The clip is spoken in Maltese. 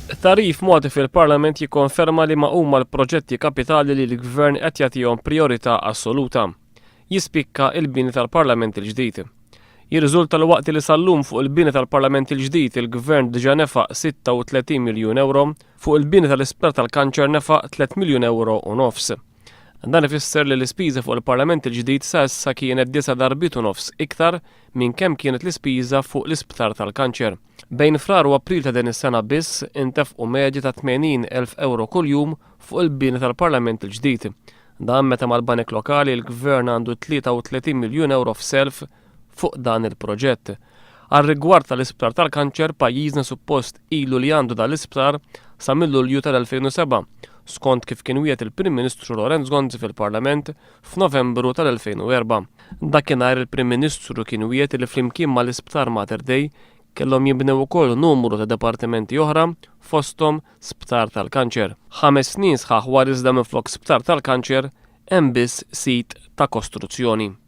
Tagħrif mogħti fil-Parlament jikkonferma liema huma l-proġetti kapitali li l-Gvern qed jagħtihom prijorità assoluta. Jispikka il-bini tal-Parlament il-ġdid. Jirriżulta li waqt li sal-lum fuq il-bini tal-Parlament il-ġdid il-Gvern diġà nefaq 36 miljun ewro, fuq il-bini tal-Isptar tal-Kanċer nefaq 3 miljun ewro u nofs. Dan ifisser li l-ispiża fuq il-Parlament il-ġdid sa issa kienet disa' darbiet u nofs iktar minn kemm kienet l-ispiża fuq l-Isptar tal-Kanċer. Bejn Frar u April ta' din is-sena biss intefqu medja ta' 80,000 ewro kuljum fuq il-bini tal-Parlament il-ġdid. Dan meta mal-banek lokali l-Gvern għandu 33 miljun ewro f'self fuq dan il-proġett. Għar-rigward tal-Isptar tal-Kanċer, pajjiżna suppost ilu li għandu dan l-isptar sa minn Lulju tal-2007, skont kif kien wiegħed il-Prim Ministru Lawrence Gonzi fil-Parlament f'Novembru tal-2004. Dakinhar il-Prim Ministru kien wiegħed li flimkien mal-Isptar Mater Dei kellhom jinbnew ukoll numru ta' dipartimenti oħra fosthom sptar tal-kanċer. 5 snin sħaħ wara iżda minflok sptar tal-kanċer hemm biss sit ta' kostruzzjoni.